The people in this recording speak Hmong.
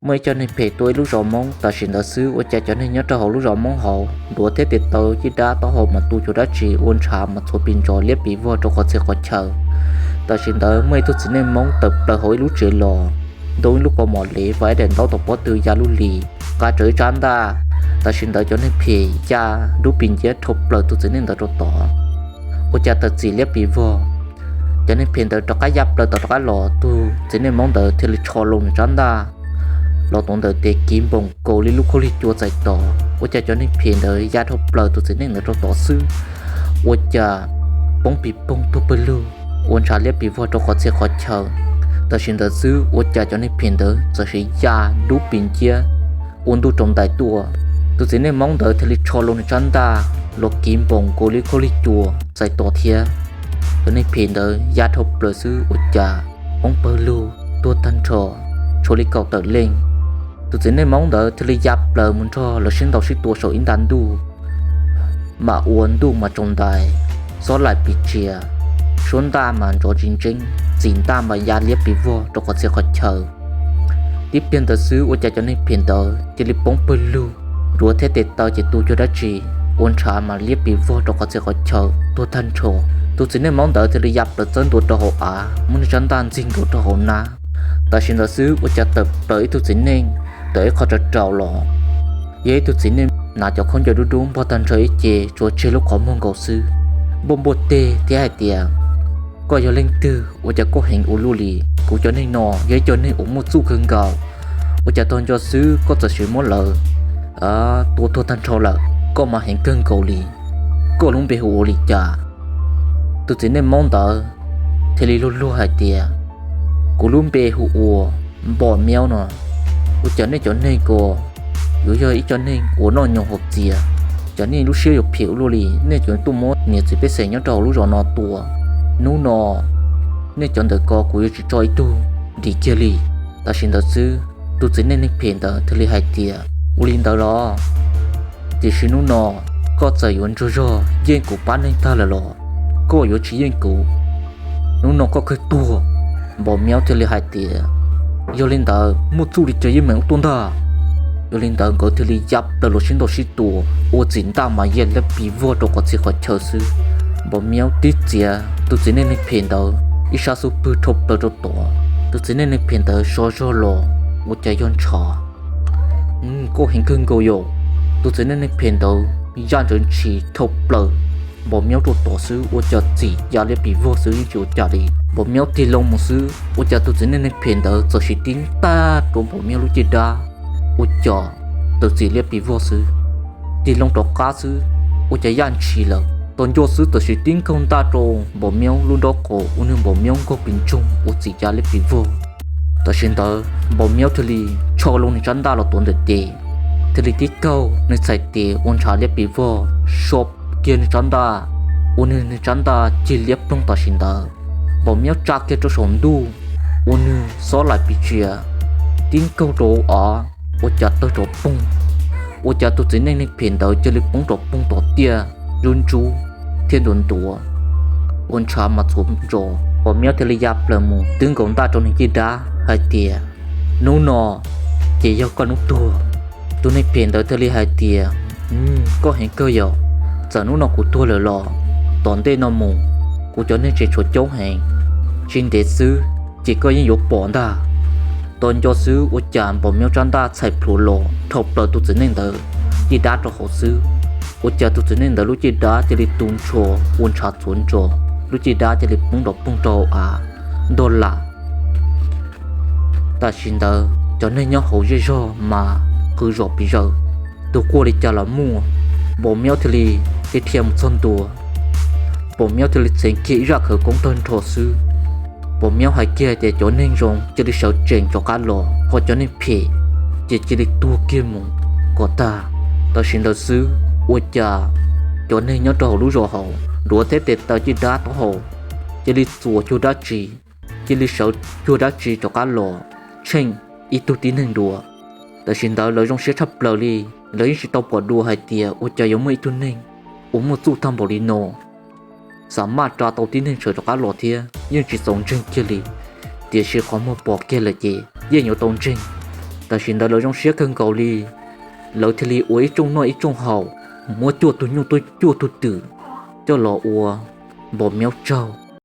Muaj ib co neeg phem tua ib lub zos Hmoob, tam sim ntawd xwb ua cas cov neeg nyob rau hauv lub zos Hmoob hauv duav thiab tes taw cij dab taub hau mas tu cuag dab tsi, ua ntshav mas txhuav pis ntsos liab pis vog rau qhov txhia qhov chaw. Tam sim ntawd muaj ib tug txiv neej Hmoob tawm plaws hauv ib lub tsev los, ntoo ib lub kaus mom lev, vaj ib daim ntaub tom pob tw, ya lub lis, nqa rawv ib tsab ntaj. Tam sim ntawd cov neeg phem ya dub pis nciab dhau plaws tus txiv neej ntawd rau tod, ua cas tawm txim liab pis vog. Cov neeg phem ntawd rov qab ya plaws tom rov qab los, tus txiv neej Hmoob ntawd thiaj li tsho loo nws tsab ntaj los tuav ntawm tes kiv npoos nkaus li lub khaub lig cua txais tos, ua cas cov neeg phem ntawd ya dhau plaws tus txiv neej ntawd rau tod xwb, ua cas poob pis poog tuag pawg lug, ua ntshav liab pis vog rau qhov txhia qhov chaw. Tam sim ntawd xwb ua cas cov neeg phem ntawd txawm sim ya dub pis nciab ua ntuj rau ntais tuaj. Tus txiv neej Hmoob ntawd thiaj li tsho loo nws tsab ntaj los kiv npoos nkaus li khaub lig cua txais tos thiab. Cov neeg phem ntawd ya dhau plaws xwb ua cas poob pawg lug tuag tag nrho, tshuav li kaum tawm leej. Tus txiv neej Hmoob ntawd thiaj li ya plaws mus nrog lawv sib ntaus sib tua saum ib nta ntuj, mas ua ntuj mas tsaus ntais, xob laim pis tsias, suab ntaj mas ntsov tsis ntseeb, txim ntaj mas ya liab pis vog rau qhov txhia qhov chaw. Tib pliag ntawd xwb ua cas cov neeg phem ntawd cia li poob pawg lug, duav thiab tes taw ces tu cuag dab tsi, ua ntshav mas liab pis vog rau qhov txhia qhov chaw tuag tag nrho. Tus txiv neej Hmoob ntawd thiaj li ya plaws txawb ntua rau hauv av, muab nws tsab ntaj ntxig nkaus rau hauv nab. Tam sim ntawd xwb ua cas tawm plaws ib tug txiv neej tawm ib qho rau rau los, yog ib tug txiv neej hnav cov khaub ncaws dub dub npog tag nrho ib ce, tsuas tseg lub qhov muag nkaus xwb, npuaj npuaj teg thiab hais tias, koj yog leej twg ua cas koj heev ua luaj li? Kuv cov neeg no yog ib co neeg uas muaj txuj kawg nkaus, ua cas tag nco xwb koj txawm sim muab lawv tua tuag tag nrho lawm? Koj mas heev kawg nkaus li, koj lub npe hu ua li cas? Tus txiv neej Hmoob ntawd thiaj li luag luag hais tias, kuv lub npe hu ua Npom Miaub no. Ua cas nej cov neeg ko yuav yog ib co neeg uas noj nyoos haus txias, cas nej lub siab yuav phem ua luaj li, nej yuav tuaj muab niam txiv pej xeem nyob rau hauv lub zos no tua? Hnub no nej cov ntawm ko kuv yuav tsis tso ib tug dim kiag li. Tam sim ntawd xwb tus txiv neej neeg phem ntawd thiaj li hais tias, ua li ntawd los, tiam sis hnub no koj txawm yuav ntsuag zog yeej kuv pab neeg tag lawm los koj yuav tsis yeej kuv, hnub no koj kawg tuag. Npom Miaub thiaj li hais tias, yog li ntawd muaj txuj li cas yeej meem ua tuaj ntag. Yog li ntawd nkawd thiaj li ya plaws los sib ntaus sib tua, ua txim ntaj mas ya liab pis vog rau qhov txhia qhov chaw xwb. Npom Miaub tib txiav tus txiv neej neeg phem ntawd ib sab xub pwg dhau plaws rau tod. Tus txiv neej neeg phem ntawd sov zog los ua cas yog ntshav. Koj heev kawg nkaus yom. Tus txiv neej neeg phem ntawd ya ntawd ntshis dhau plaws Npom Miaub rau tod xwb ua cas txim ya liab pis vog xwb yeej tsis ua cas li. Npom Miaub tig loo mus xwb ua cas tus txiv neej neeg phem ntawd txawm sim tib ntaj rau Npom Miaub lub caj dab, ua cas tawm txim liab pis vog xwb. Tig loo rov qab xwb ua cas ya ntshis lawm, tag nco xwb txawm sim tib nkaug ntaj rau Npom Miaub lub nraub qaum ua nws Npom Miaub nkaug pis ntsoog ua txim ya liab pis vog. Tam sim ntawd Npom Miaub thiaj li tsho loo nws tsab ntaj los tuav ntawm tes, thiaj li tib kaug nws txhais tes ua ntshav liab pis vog so kiag nws tsab ntaj, ua nws nws tsab ntaj cig liab ploog tam sim ntawd. Npom Miaub tsa kiag rau saum ntuj, ua nws xob laim pis tsias, tib nkaug rau av, ua cas tawg rov poog, ua cas tus txiv neej neeg phem ntawd cia li poob rov poog tom tiaj, ntsub ntsub thiab ntuav ntuav, ua ntshav mas txhuav ntsos. Npom Miaub thiaj li ya plaws mus twb nkaus ntaj rau nws caj dab hais tias, hnub no ces yog koj hnub tuag. Tus neeg phem ntawd thiaj li hais tias, koj heev kawg yom, txawm hnub no kuv tuag lawm los tom ntej no mus kuv cov neeg tseem tshuav coob heev, tsis ntev xwb ces koj yeej yuav pom ntag. Tag nco xwb ua cas Npom Miaub tsab ntaj txhais plhuav los dhau plaws tus txiv neej ntawd caj dab rau hauv xwb, ua cas tus txiv neej ntawd lub caj dab cia li tu nrho ua ntshav txhuav ntsos, lub caj dab cia li poob rov poog rau av ntog lam. Tam sim ntawd cov neeg nyob hauv zej zog mas qw zom pis zaws, tus quaj li cas los muaj. Npom Miaub thiaj li dhia mus txog ntua, Npom Miaub thiaj li txheev kiag ib zaj khawv koob tag nrho xwb. Npom Miaub hais kiag tias cov neeg zoo cia li sawv tsees rov qab los, ho cov neeg phem ces cia li tuag kiag mus kom tag. Tam sim ntawd xwb ua cas cov neeg nyob rau hauv lub zos hauv duav thiab tes taw caj dab taub hau cia li txuas cuag dab tsi, cia li sawv cuag dab tsi rov qab los tsheej ib tug tib neeg dua. Tam sim ntawd lawv zoo siab tshaj plaws li, lawv yeej tsis tau pom dua hais tias ua cas yuav muaj ib tug neeg uas muaj txuj tag npaum li no xam maj tsa tau tib neeg sawv rov qab los thiab yeej tsis txaus ntseeg kiag li. Tiam sis qhov muag pom kiag lawm ces yeej yuav tau ntseeg. Tam sim ntawd lawv zoo siab kawg nkaus li, lawv thiaj li ua ib rooj noj ib rooj haus, muab cuaj tug nyuj cuaj tug twm coj los ua npau myaub tsaug.